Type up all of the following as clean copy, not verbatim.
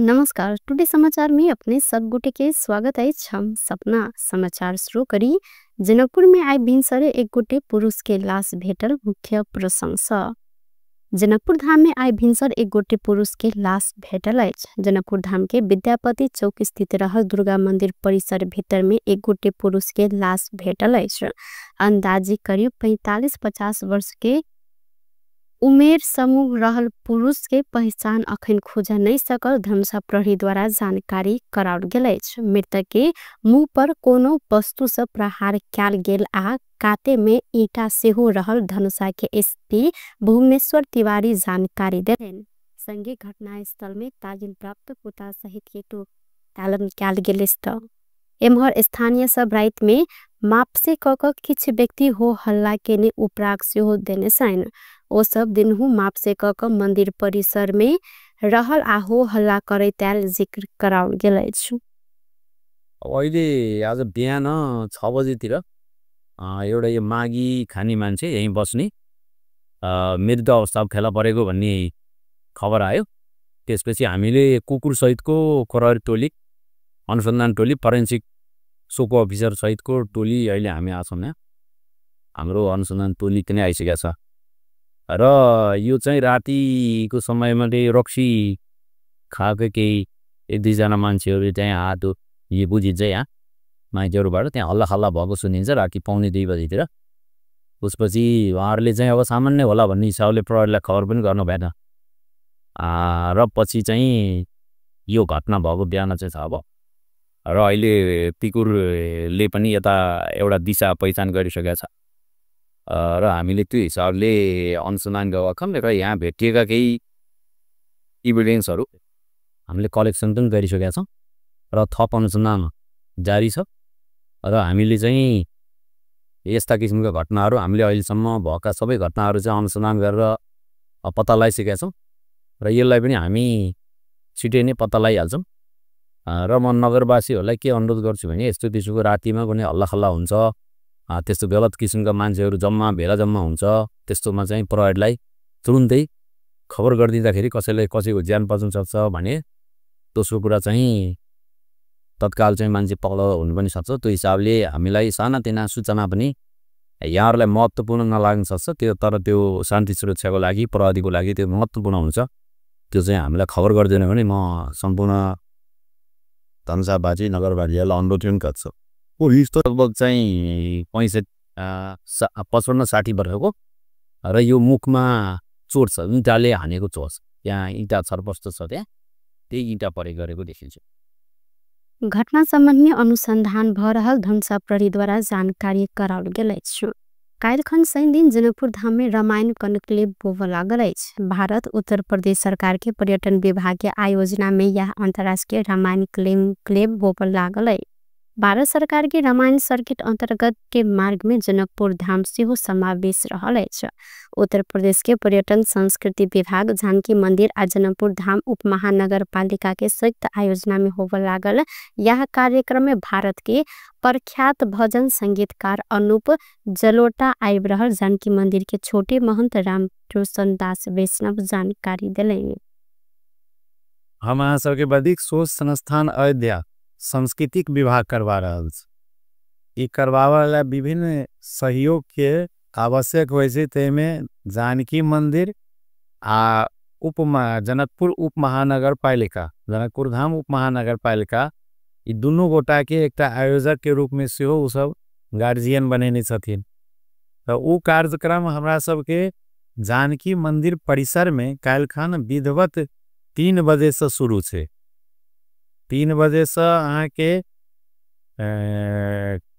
नमस्कार, टुडे समाचार में अपने सब गुटे के स्वागत है। हम सपना समाचार शुरू करी। जनकपुर में आए भिनसरे एक गुटे पुरुष के लाश भेटल मुख्य प्रशंसा। जनकपुर धाम में आए भिनसर एक गोटे पुरुष के लाश भेटल अछि। जनकपुर धाम के विद्यापति चौक स्थित रहल दुर्गा मंदिर परिसर भीतर में एक गोटे पुरुष के लाश भेटल अछि। अंदाजी करीब 45-50 वर्ष के उमेर समूह रहल पुरुष के पहचान अखन खोज नहीं सकल धनुषा प्रहरी द्वारा जानकारी कराओल गेल अछि। मृतक के मुँह पर कोनो वस्तु से प्रहार कयल गेल आ काते में ईंटा सेहो रहल धनुषा के एसपी भुवनेश्वर तिवारी जानकारी देलनि। संगे घटनास्थल में ताजिल प्राप्त पोता सहित के तो तालन कयल गेल अछि। एम्हर स्थानीय सब रात में मापसे क किछ व्यक्ति हो हल्ला केने उपराग सेहो देने छनि। ओ सब दिनहु मापसे क मंदिर परिसर में रहल आ हो हल्ला करैत आयल जिक्र कराओल गेल अछि। अहिले आज बिहान 6 बजेतिर एउटा यो मागी खाने मान्छे यहीँ बस्ने मृत अवस्थामा फेला परेको भन्ने खबर आयो। त्यसपछि हामीले कुकुर सहितको प्रहरी टोली, अनुसन्धान टोली, फरेन्सिक सोको अफिसर सहितको टोली अहिले हामी आछौँ। यहाँ हाम्रो अनुसन्धान टोली पनि आइसकेको छ र यो चाहिँ रातिको समयमा चाहिँ रक्सी खाएको केही एक दुईजना मान्छेहरू त्यहाँ हात यो बुझिन्छ, यहाँ मान्छेहरूबाट त्यहाँ हल्लाखल्ला भएको सुनिन्छ राति 1:45 बजीतिर। उसपछि उहाँहरूले चाहिँ अब सामान्य होला भन्ने हिसाबले प्रहरीलाई खबर पनि गर्नु भएन र पछि चाहिँ यो घटना भएको बिहान चाहिँ थाहा भयो र अहिले पिकुरले पनि यता एउटा दिशा पहिचान गरिसकेको छ र हामीले त्यो हिसाबले अनुसन्धान गरेका छौँ र यहाँ भेटिएका केही इभिडेन्सहरू हामीले कलेक्सन पनि गरिसकेका छौँ र थप अनुसन्धान जारी छ र हामीले चाहिँ यस्ता किसिमका घटनाहरू हामीले अहिलेसम्म भएका सबै घटनाहरू चाहिँ अनुसन्धान गरेर पत्ता लगाइसकेका छौँ र यसलाई पनि हामी छिटै नै पत्ता लगाइहाल्छौँ। र म नगरवासीहरूलाई के अनुरोध गर्छु भने यस्तो किसिमको रातिमा कुनै हल्लाखल्ला हुन्छ, त्यस्तो गलत किसिमका मान्छेहरू जम्मा भेला जम्मा हुन्छ, त्यस्तोमा चाहिँ प्रहरीलाई तुरुन्तै खबर गरिदिँदाखेरि कसैलाई कसैको ज्यान बच्न सक्छ भने दोस्रो कुरा चाहिँ तत्काल चाहिँ मान्छे पक्राउ हुनु पनि सक्छ। त्यो हिसाबले हामीलाई सानातिना सूचना पनि यहाँहरूलाई महत्त्वपूर्ण नलाग्न सक्छ त्यो, तर त्यो शान्ति सुरक्षाको लागि प्रहरीको लागि त्यो महत्त्वपूर्ण हुन्छ। त्यो चाहिँ हामीलाई खबर गरिदिनु भने म सम्पूर्ण धनुषावासी नगरवासीहरूलाई अनुरोध पनि गर्छु। लगभग चाहिँ 55-60 वर्षको र यो मुखमा चोट छ, इँटाले हानेको चोट छ, त्यहाँ इँटा छरपष्ट छ, त्यहाँ त्यही इँटा प्रयोग गरेको देखिन्छ। घटना सम्बन्धी अनुसन्धान भ रहल धनुषा प्रहरीद्वारा जानकारी कराओल गेल अछि। काल्हिखन शनि दिन जनकपुर धाम में रामायण कन्क्लेव होबय लागल अछि। भारत उत्तर प्रदेश सरकार के पर्यटन विभाग के आयोजना में यह अंतर्राष्ट्रीय रामायण कन्क्लेव होबय लागल अछि। भारत सरकार के रामायण सर्किट अंतर्गत के मार्ग में जनकपुर धाम सेहो समावेश रहल अछि। उत्तर प्रदेश के पर्यटन संस्कृति विभाग जानकी मंदिर आ जनकपुर धाम उप महानगर पालिका के संयुक्त आयोजना में होबय लागल यह कार्यक्रम में भारत के प्रख्यात भजन संगीतकार अनूप जलोटा आबि रहल जानकी मंदिर के छोटे महंत राम रोशन दास वैष्णव जानकारी देलनि। हम अहाँ सबके वैदिक शोध संस्थान अयोध्या सांस्कृतिक विभाग करवा रहल छी। ई करवावे विभिन्न सहयोग के आवश्यक होइ छै, ताहिमे जानकी मंदिर आ जनकपुर उप महानगर पालिका, जनकपुर धाम उप महानगर पालिका, ई दुनू गोटा के एकटा आयोजक के रूप में सेहो ओ सब गार्जियन बनेने छथिन। तऽ ओ कार्यक्रम हमरा सबके जानकी मंदिर परिसर में काल्हिखन विधिवत 3 बजे से शुरू छै। 3 बजे से अहाँके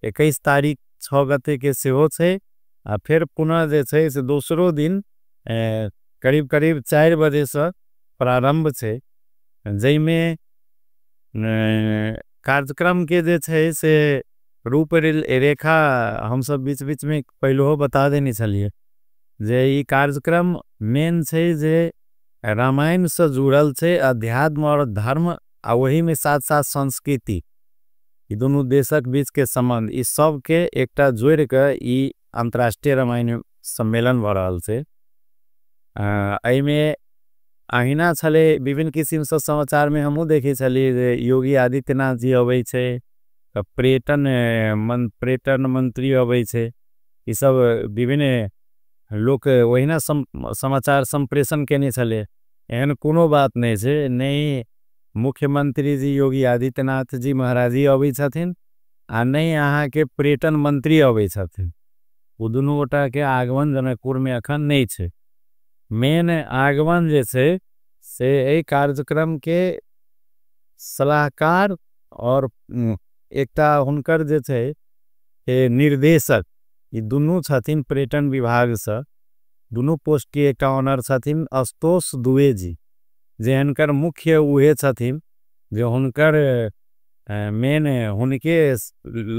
21 तारीख 6 गते के सेहो छै आ फिर पुनः जे छै से दोसरो दिन करीब करीब 4 बजे से प्रारंभ छै, जाहिमे कार्यक्रम के जे छै से रूप रेखा हम सब बीच बीच में पहिलहो बता देने छलियै जे ई कार्यक्रम मेन छै जे रामायण से जुड़ल छै, अध्यात्म और धर्म आ वही में साथ साथ संस्कृति, ई दुनू देशक बीच के संबंध, ई सब के एकटा जोड़ के ई अंतर्राष्ट्रीय रामायण सम्मेलन भ रहल छै। एहिमे अहिना छलै विभिन्न किसिमसँ समाचारमे हमहूँ देखै छलियै जे योगी आदित्यनाथ जी अबै छै, पर्यटन पर्यटन मंत्री अबै छै, ई सब विभिन्न लोक ओहिना समाचार सम्प्रेषण केने छलै। एहन कोनो बात नहि छै, नहि मुख्यमंत्री जी योगी आदित्यनाथ जी महाराज जी अबै छथिन आ नहि अहाँके पर्यटन मंत्री अबै छथिन। ओ दुनू गोटाके आगमन जनकपुरमे अखन नहि छै। मेन आगमन जे छै से एहि कार्यक्रमके सलाहकार और एकटा हुनकर जे छै निर्देशक, ई दुनू छथिन पर्यटन विभागसँ, दुनू पोस्टके एकटा ऑनर छथिन आशुतोष दुबे जी, जे हुनकर मुख्य उहे छथिन, जे हुनकर मेन हुनके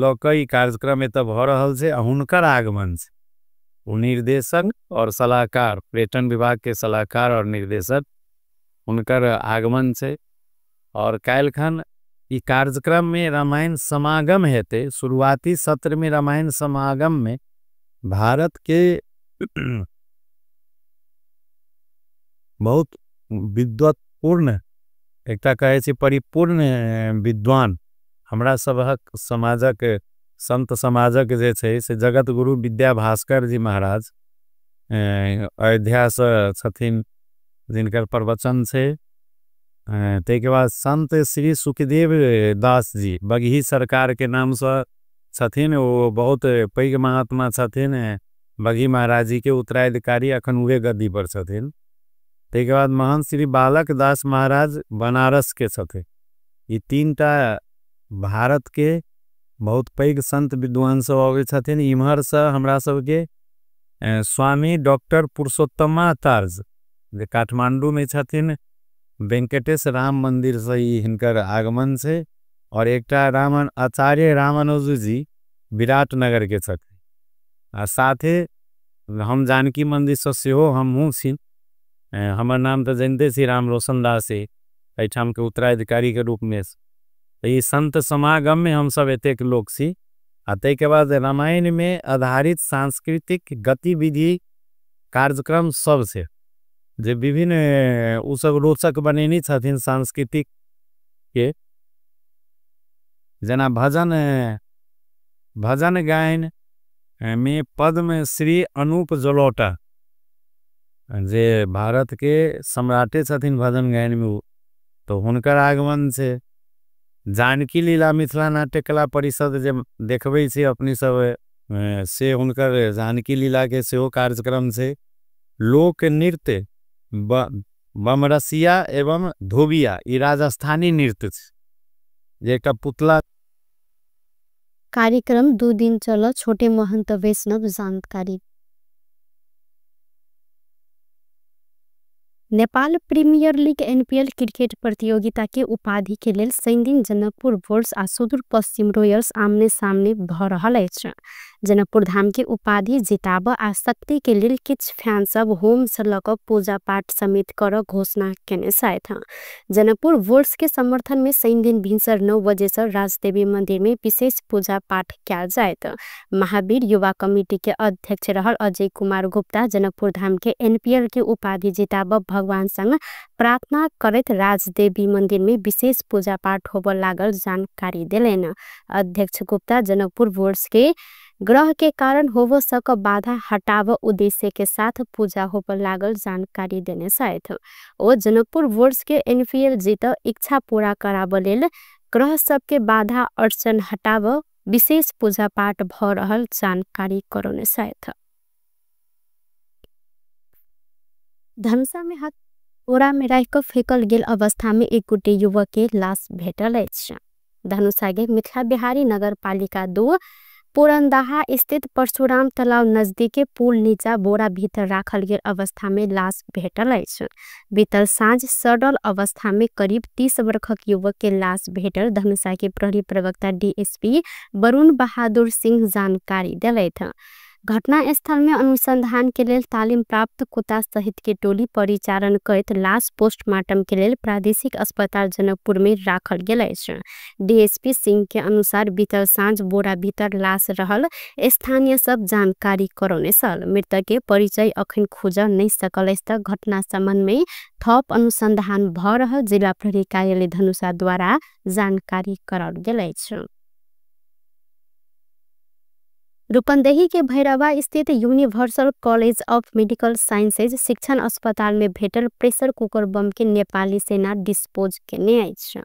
लऽ कऽ ई कार्यक्रम एतऽ भऽ रहल छै आ हुनकर आगमन छै। ओ निर्देशक और सलाहकार, पर्यटन विभागके सलाहकार और निर्देशक, हुनकर आगमन छै। और काल्हिखन ई कार्यक्रममे रामायण समागम हेतै। शुरुआती सत्रमे रामायण समागममे भारतके बहुत विद्वत्पूर्ण एकटा कहै छै परिपूर्ण विद्वान हमरा सबहक समाजक संत समाजक जे छै से जगत गुरु विद्या भास्कर जी महाराज अयोध्यासँ छथिन, जिनकर प्रवचन छै। ताहिके बाद संत श्री सुखदेव दास जी बगही सरकारके नामसँ छथिन, ओ बहुत पैघ महात्मा छथिन, बगही महाराज जी के उत्तराधिकारी अखन उहे गद्दीपर छथिन। ताहिके बाद महंत श्री बालक दास महाराज बनारसके छथिन। ई तीनटा भारतके बहुत पैघ संत विद्वान सब अबै छथिन। इम्हरसँ हमरा सबके स्वामी डॉक्टर पुरुषोत्तमाचार्य जे काठमांडूमे छथिन, वेंकटेश राम मन्दिरसँ ई हिनकर आगमन छै। और एकटा आचार्य रामानुज जी विराटनगरके छथिन। आ साथे हम जानकी मन्दिरसँ सेहो हमहूँ छी, हमर नाम तऽ जनिते छी राम रोशन दास, एहिठामके उत्तराधिकारीके रूपमे। ई संत समागममे हमसब एतेक लोक छी। आ ताहिके बाद रामायणमे आधारित सांस्कृतिक गतिविधि कार्यक्रम सब छै, जे विभिन्न ओ सब रोचक बनेने छथिन सांस्कृतिक के, जेना भजन गायन में पद्मश्री अनूप जलोटा जे भारत के सम्राटे छथिन भजन गायन में, तो हुनकर आगमन छै। जानकी लीला मिथिला नाट्य कला परिषद जे देखबै छी अपने सब से हुनकर जानकी लीला के सेहो कार्यक्रम छै। लोक नृत्य बमरसिया एवं धोबिया, ई राजस्थानी नृत्य छै, जे एकटा पुतला। कार्यक्रम 2 दिन चल, छोटे महंत वैष्णव जानकारी। Nepal premier league NPL cricket प्रतियोगिता के उपाधि के लेल शनिदिन जनकपुर बोल्स आ सुदूर पश्चिम रॉयल्स आमने सामने भ रहल अछि। जनकपुर धाम के उपाधि जिताब आ शक्ति के लेल किछ फैन सब होम से लक पूजा पाठ समेत कर घोषणा केने छथि। जनकपुर बोल्स के समर्थन में शनिदिन भिनसर 9 बजे से राजदेवी मंदिर में विशेष पूजा पाठ कयल जायत। महावीर युवा कमेटी के अध्यक्ष रहल अजय कुमार गुप्ता जनकपुर धाम के एनपीएल के उपाधि जिताब भगवान संग प्रार्थना करैत राजदेवी मंदिर में विशेष पूजा पाठ होबऽ लागल जानकारी देलनि। अध्यक्ष गुप्ता जनकपुर बोल्स के ग्रह के कारण होबऽ सक बाधा हटाब उद्देश्य के साथ पूजा होबऽ लागल जानकारी देने छथि। ओ जनकपुर बोल्स के एनपीएल जीत इच्छा पूरा कराब लेल ग्रह सबके बाधा अड़चन हटाब विशेष पूजा पाठ भ रहल जानकारी करौने छथि। धनुषा में हाथ ओरा में राखि कऽ फेकल गेल अवस्था में एक गोटे युवक के लाश भेटल अछि। धनुषा के मिथिला बिहारी नगर पालिका 2 पुरनदाहा स्थित परशुराम तालाब नजदीके पुल नीचा बोरा भीतर राखल गेल अवस्था में लाश भेटल अछि। बीतल साँझ सड़ल अवस्था में करीब 30 वर्षक युवक के लाश भेटल धनुषा के प्रहरी प्रवक्ता डीएसपी वरुण बहादुर सिंह जानकारी देलथि। घटनास्थल में अनुसंधान के लेल तालिम प्राप्त कुत्ता सहित के टोली परिचालन करैत लाश पोस्टमार्टम के लेल प्रादेशिक अस्पताल जनकपुर में राखल गेल अछि। डीएसपी सिंह के अनुसार बीतल साँझ बोरा भीतर लाश रहल स्थानीय सब जानकारी करौने छल। मृतक के परिचय अखन खोजल नहीं सकल अछि त घटना संबंध में थप अनुसंधान भ रहल जिला प्रहरी कार्यालय धनुषा द्वारा जानकारी कराओल गेल अछि। रूपन्देही के भैरवा स्थित universal college of medical sciences शिक्षण अस्पताल में भेटल प्रेशर कुकर बम के नेपाली सेना डिस्पोज केने अछि।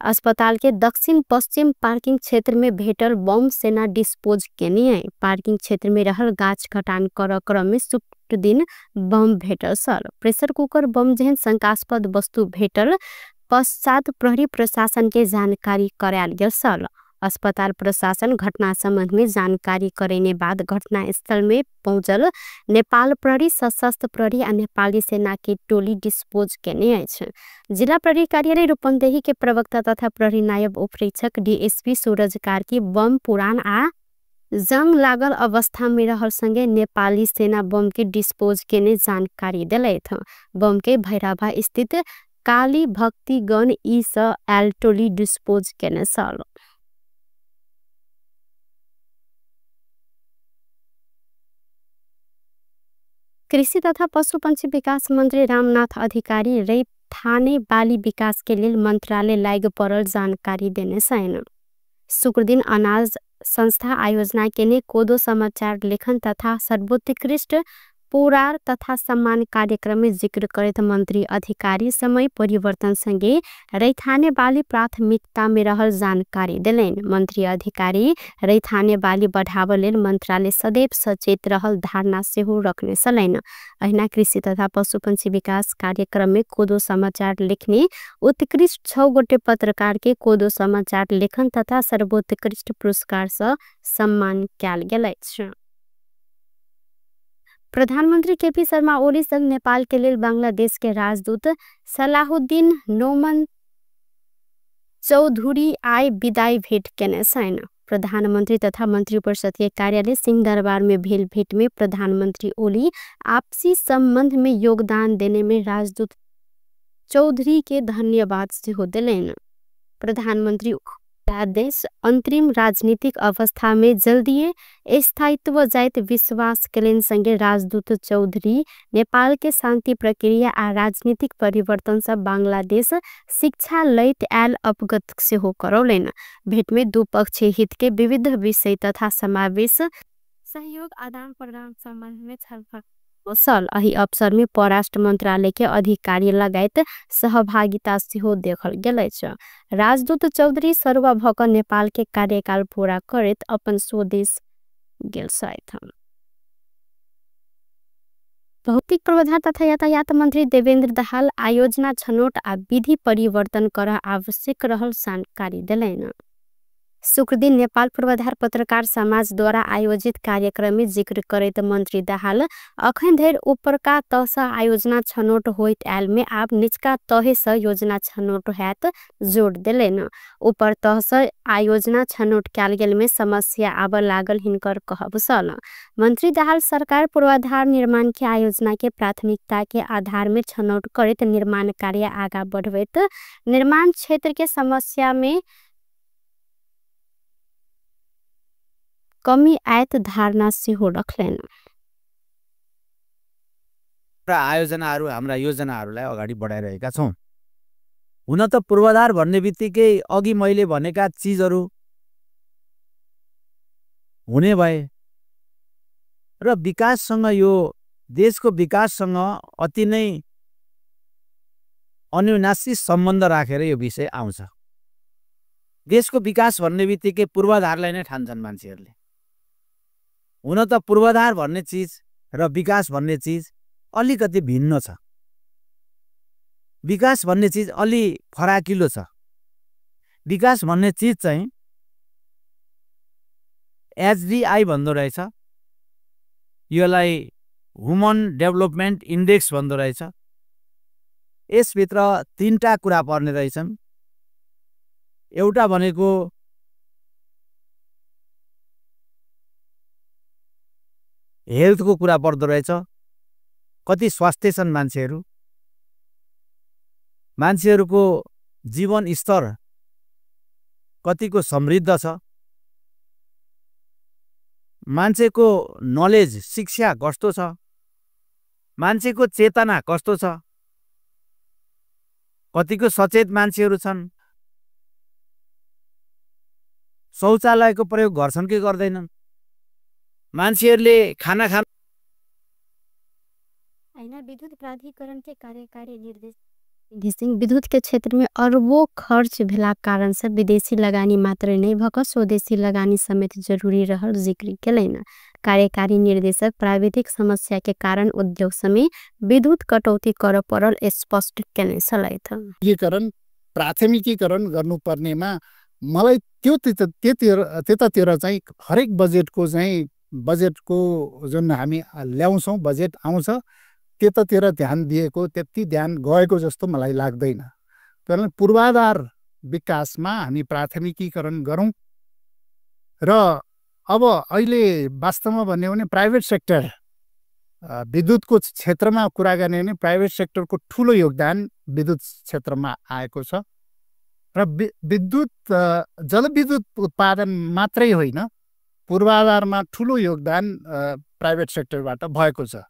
अस्पताल के दक्षिण पश्चिम पार्किंग क्षेत्र में भेटल बम सेना डिस्पोज केने है। पार्किंग क्षेत्र में रहल गाछ कटान कर क्रम में शुक्र दिन बम भेटल छल। प्रेशर कुकर बम जेहन शंकास्पद वस्तु भेटल पश्चात प्रहरी प्रशासन के जानकारी करायल गेल छल। अस्पताल प्रशासन घटना संबंध में जानकारी करेने बाद घटना स्थल में पहुंचल नेपाल प्रहरी, सशस्त्र प्रहरी आ नेपाली सेना के टोली डिस्पोज केने अछि। जिला प्रहरी कार्यालय रूपन्देही के प्रवक्ता तथा प्रहरी नायब उपरीक्षक डीएसपी सूरज कार्की बम पुरान आ जंग लागल अवस्था में रहल संगे नेपाली सेना बम के डिस्पोज केने जानकारी देलथि। बम के भैरवा स्थित काली भक्तिगण ई स एल टोली डिस्पोज केने छल। कृषि तथा पशुपक्षी विकास मंत्री रामनाथ अधिकारी रैथाने बाली विकास के लेल मंत्रालय लाग पड़ल जानकारी देने छनि। शुक्रदिन अनाज संस्था आयोजना केने कोदो समाचार लेखन तथा सर्वोत्कृष्ट पुरार तथा सम्मान कार्यक्रम में जिक्र करैत मंत्री अधिकारी समय परिवर्तन संगे रैथाने बाली प्राथमिकता में रहल जानकारी देलनि। मंत्री अधिकारी रैथाने बाली बढ़ाव लेल मंत्रालय सदैव सचेत रहल धारणा सेहो रखने छलनि। अहिना कृषि तथा पशुपक्षी विकास कार्यक्रम में कोदो समाचार लेखने उत्कृष्ट 6 गोटे पत्रकार के कोदो समाचार लेखन तथा सर्वोत्कृष्ट पुरस्कार से सम्मान कयल गेल अछि। प्रधानमंत्री केपी शर्मा ओली संग नेपाल के लेल बांग्लादेश के राजदूत सलाहुद्दीन नोमन चौधरी आइ विदाई भेट केने छनि। प्रधानमंत्री तथा मंत्रिपरिषद के कार्यालय सिंहदरबार में भेल भेट में प्रधानमंत्री ओली आपसी संबंध में योगदान देने में राजदूत चौधरी के धन्यवाद सेहो देलनि। प्रधानमंत्री देश अंतरिम राजनीतिक अवस्था में जल्दीए स्थायित्व जाइत विश्वास केलनि संगे राजदूत चौधरी नेपाल के शांति प्रक्रिया आ राजनीतिक परिवर्तन से बांग्लादेश शिक्षा लैत आयल अवगत सेहो करौलनि। भेट में द्विपक्षीय हित के विविध विषय तथा समावेश सहयोग आदान प्रदान संबंध में छलफल छल। एहि अवसर में परराष्ट्र मंत्रालय के अधिकारी लगायत सहभागिता सेहो देखल गेल अछि। राजदूत चौधरी सरुवा भऽ नेपाल के कार्यकाल पूरा करैत अपन स्वदेश गेल छथि। भौतिक पूर्वाधार तथा यातायात मंत्री देवेन्द्र दाहाल आयोजना छनौट आ विधि परिवर्तन कर आवश्यक रहल जानकारी देलनि। शुक्रदिन नेपाल पूर्वाधार पत्रकार समाज द्वारा आयोजित कार्यक्रम में जिक्र करैत मंत्री दाहाल अखन धरि उपरका तह सँ आयोजना छनौट होइत आयल में आब निचका तहे सँ योजना छनौट हैत जोड़ देलनि। ऊपर तह सँ आयोजना छनौट कयल गेल में समस्या आबऽ लागल हिनकर कहब छल। मंत्री दाहाल सरकार पूर्वाधार निर्माण के आयोजना के प्राथमिकता के आधार में छनौट करैत निर्माण कार्य आगा बढ़बैत निर्माण क्षेत्र के समस्या में कमी आयत धारणा सेहो रखलनि। आयोजनाहरू हाम्रा योजनाहरूलाई अगाडि बढाइरहेका छौँ। हुन त पूर्वाधार भन्ने बित्तिकै अघि मैले भनेका चिजहरू हुने भए र विकाससँग, यो देशको विकाससँग अति नै अन्योन्यासी सम्बन्ध राखेर यो विषय आउँछ। देशको विकास भन्ने बित्तिकै पूर्वाधारलाई नै ठान्छन् मान्छेहरूले। हुन त पूर्वाधार भन्ने चिज र विकास भन्ने चिज अलिकति भिन्न छ। विकास भन्ने चिज अलि फराकिलो छ। विकास भन्ने चिज चाहिँ एचडीआई भन्दो रहेछ, यसलाई ह्युमन डेभलपमेन्ट इन्डेक्स भन्दो रहेछ। यसभित्र तीनटा कुरा पर्ने रहेछन्। एउटा भनेको हेल्थको कुरा पर्दो रहेछ, कति स्वास्थ्य छन् मान्छेहरू, मान्छेहरूको जीवन स्तर कतिको समृद्ध छ, मान्छेको नलेज शिक्षा कस्तो छ, मान्छेको चेतना कस्तो छ, कतिको सचेत मान्छेहरू छन्, शौचालयको प्रयोग गर्छन् कि गर्दैनन्, मान्छेहरूले खाना खान विद्युत प्राधिकरण के कार्यकारी निर्देश विद्युत के क्षेत्र में अरबों खर्च भेला कारण से विदेशी लगानी मात्र नहीं भक स्वदेशी लगानी समेत जरूरी रहल जिक्र केलनि। कार्यकारी निर्देशक प्राविधिक समस्या के कारण उद्योग समेत विद्युत कटौती कर पड़ल स्पष्ट केने छलथि। प्राथमिकीकरण गर्नुपर्नेमा मलाई त्यो त्यतातिर चाहिँ हरेक बजेटको चाहिँ बजेटको जुन हामी ल्याउँछौँ बजेट आउँछ त्यतातिर ध्यान दिएको त्यति ध्यान गएको जस्तो मलाई लाग्दैन। कारण पूर्वाधार विकासमा हामी प्राथमिकीकरण गरौँ र अब अहिले वास्तवमा भन्ने हो भने प्राइभेट सेक्टर विद्युतको क्षेत्रमा कुरा गर्ने हो भने प्राइभेट सेक्टरको ठुलो योगदान विद्युत क्षेत्रमा आएको छ र विद्युत जलविद्युत उत्पादन मात्रै होइन, पूर्वाधारमा ठुलो योगदान प्राइभेट सेक्टरबाट भएको छ।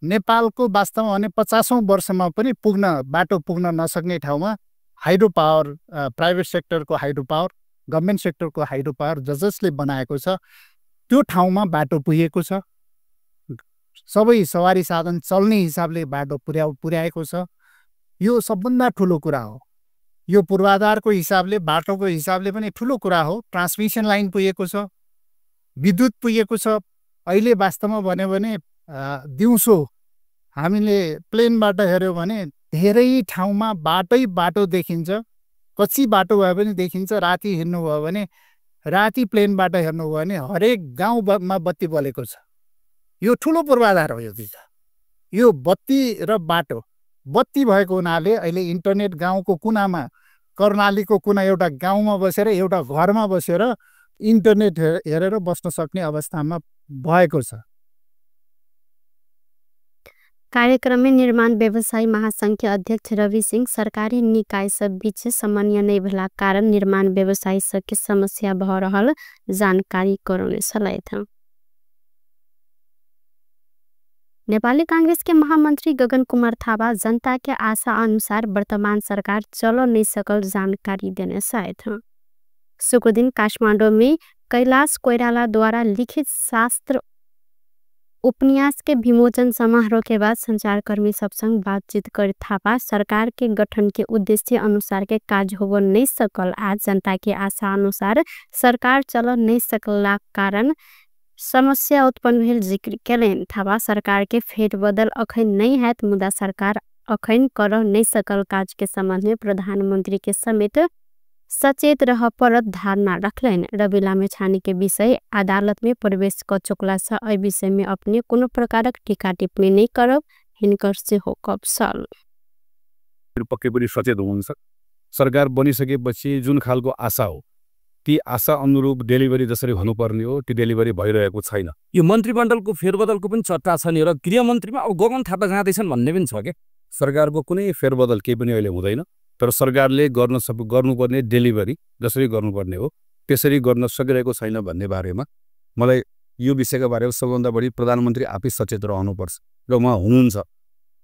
नेपालको वास्तवमा भने 50औं वर्षमा पनि पुग्न बाटो पुग्न नसक्ने ठाउँमा हाइड्रो पावर प्राइभेट सेक्टरको हाइड्रो पावर गभर्मेन्ट सेक्टरको हाइड्रो पावर जसले बनाएको छ त्यो ठाउँमा बाटो पुगेको छ, सबै सवारी साधन चल्ने हिसाबले बाटो पुर्याएको छ। यो सबभन्दा ठुलो कुरा हो। यो पूर्वाधारको हिसाबले बाटोको हिसाबले पनि ठुलो कुरा हो। ट्रान्समिसन लाइन पुगेको छ, विद्युत पुगेको छ। अहिले वास्तवमा भन्यो भने दिउँसो हामीले प्लेनबाट हेऱ्यौँ भने धेरै ठाउँमा बाटै बाटो देखिन्छ, कच्ची बाटो भए पनि देखिन्छ। राति हिँड्नुभयो भने राति प्लेनबाट हेर्नुभयो भने हरेक गाउँमा बत्ती बलेको छ। यो ठुलो पूर्वाधार हो। यो चिज यो बत्ती र बाटो बत्ती भएको हुनाले अहिले इन्टरनेट गाउँको कुनामा कर्णालीको कुना एउटा गाउँमा बसेर एउटा घरमा बसेर इन्टरनेट हेरेर बस्न सक्ने अवस्थामा भएको छ। कार्यक्रम में निर्माण व्यवसायी महासंघ के अध्यक्ष रवि सिंह सरकारी निकाय सब बीच समन्वय नहीं भेला कारण निर्माण व्यवसायी सबके समस्या भ रहल जानकारी करौने छलथि। नेपाली कांग्रेस के महामंत्री गगन कुमार थापा जनता के आशा अनुसार वर्तमान सरकार चल नहीं सकल जानकारी देने छथि। शुक्रदिन काठमाडौँ में कैलाश कोइराला द्वारा लिखित शास्त्र उपन्यास के विमोचन समारोह के बाद संचारकर्मी सब संग बातचीत कर थापा सरकार के गठन के उद्देश्य अनुसार के कार्य हो नहीं सकल आज जनता के आशा अनुसार सरकार चल नहीं सकला कारण समस्या उत्पन्न भेल जिक्र केलनि। थापा सरकार के फेरबदल अखन नहीं हैत मुदा सरकार अखन कर नहीं सकल काज के संबंध में प्रधानमंत्री के समेत सचेत रह परत धारणा रखलनि। रवि लामिछाने के विषय अदालत में प्रवेश क चुकला से एहि विषय में अपने कोनो प्रकारक टीका टिप्पणी नहीं करब हिनकर सेहो कपसल। पक्कै पनि सचेत हुनुहुन्छ। सरकार बनिसकेपछि जुन खालको आशा हो ती आशा अनुरूप डेलिभरी जसरी हुनुपर्ने हो त्यो डेलिभरी भइरहेको छैन। यो मन्त्रीमण्डलको फेरबदलको पनि चर्चा छ नि र गृहमन्त्रीमा अब गगन थापा जाँदैछन् भन्ने पनि छ के? सरकारको कुनै फेरबदल केही पनि अहिले हुँदैन, तर सरकारले गर्नुपर्ने डेलिभरी जसरी गर्नुपर्ने हो त्यसरी गर्न सकिरहेको छैन भन्ने बारेमा मलाई यो विषयको बारेमा सबभन्दा बढी प्रधानमन्त्री आफै सचेत रहनुपर्छ र उहाँ हुनुहुन्छ।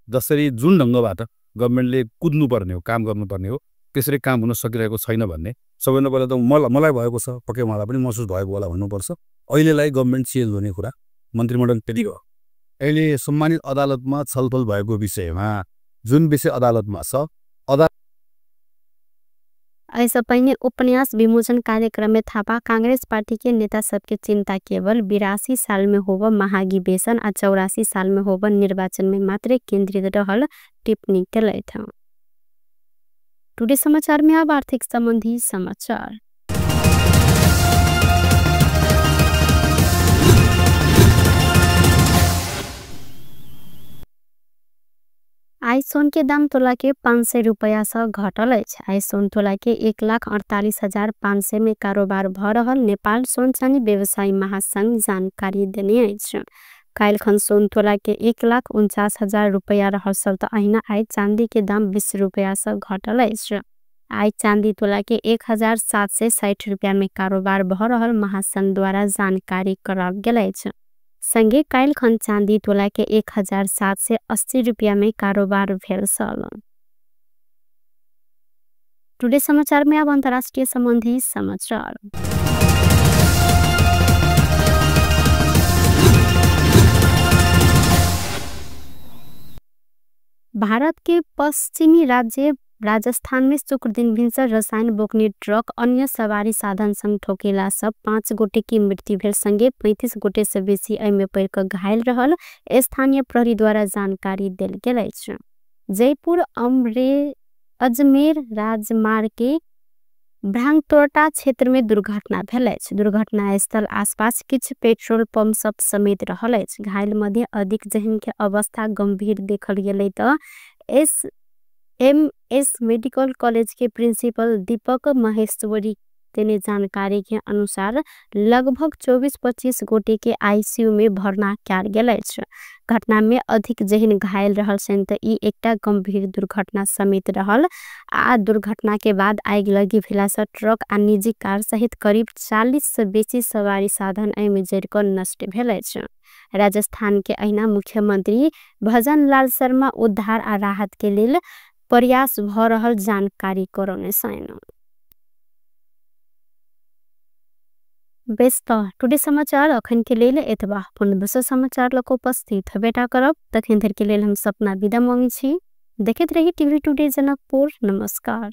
जसरी जुन ढङ्गबाट गभर्मेन्टले कुद्नुपर्ने हो, काम गर्नुपर्ने हो त्यसरी काम हुन सकिरहेको छैन भन्ने सबैभन्दा पहिला त मलाई भएको छ, पक्कै उहाँलाई पनि महसुस भएको होला भन्नुपर्छ। अहिलेलाई गभर्मेन्ट चेन्ज हुने कुरा मन्त्रीमण्डल त्यति हो। अहिले सम्मानित अदालतमा छलफल भएको विषयमा जुन विषय अदालतमा छ ऐसा पहिने उपन्यास विमोचन कार्यक्रम में थापा कांग्रेस पार्टी के नेता सबके चिंता केवल 82 साल में होब महाधिवेशन आ 84 साल में होब निर्वाचन में मात्र केंद्रित रहल टिप्पणी केलथि। टुडे समाचार में अब आर्थिक संबंधी समाचार। आई आइ सोन के दाम तोला के 500 रुपैया से घटल अछि। आइ सोन तोला के 1,48,500 में कारोबार भ रहल नेपाल सोन चानी व्यवसायी महासंघ जानकारी देने अछि। काल्हिखन सोन तोला के 1,49,000 रुपैया रहल छल त अहिना आइ चांदी के दाम 20 रुपैया से घटल अछि। आइ चांदी तोला के 1,760 रुपैया में कारोबार भ रहल महासंघ द्वारा जानकारी कराओल गेल अछि। संगे काल्हिखन चांदी तोला के 1,780 रुपैया में कारोबार भेल छल। टुडे समाचार में अब अंतर्राष्ट्रीय संबंधी समाचार। भारत के पश्चिमी राज्य राजस्थान में शुक्र दिन भिन्सर रसायन बोक्ने ट्रक अन्य सवारी साधन संग ठोकेला सब 5 गोटे की मृत्यु भेल संगे 35 गोटे से बेसी एहिमे पड़ि कऽ घायल रहल स्थानीय प्रहरी द्वारा जानकारी देल गेल अछि। जयपुर अजमेर राजमार्ग के भ्रांगतोटा क्षेत्र में दुर्घटना भेल अछि। दुर्घटना स्थल आसपास किछु पेट्रोल पंप सब समेत रहल अछि। घायल मध्ये अधिक जहिन के अवस्था गंभीर देखल गेलै त एस.एम.एस. मेडिकल कॉलेज के प्रिंसिपल दीपक महेश्वरी देने जानकारी के अनुसार लगभग 24-25 गोटे के आईसीयू में भर्ना कयल गेल अछि। घटना में अधिक जहिन घायल रहल छनि त ई एकटा गंभीर दुर्घटना समेत रहल आ दुर्घटना के बाद आगिलगी भेला से ट्रक आ निजी कार सहित करीब 40 से बेसी सवारी साधन एहिमे जरि कऽ नष्ट भेल अछि। राजस्थान के अहिना मुख्यमंत्री भजन लाल शर्मा उद्धार आ राहत के लेल प्रयास भ रहल जानकारी करौने छनि। बेस त टुडे समाचार अखन के लेल एतबा। पुनः दोसर समाचार लऽ उपस्थित हेबेटा करब। तखन धरि के लेल हम सपना विदा मांगै छी। देखैत रही टीवी टुडे जनकपुर। नमस्कार।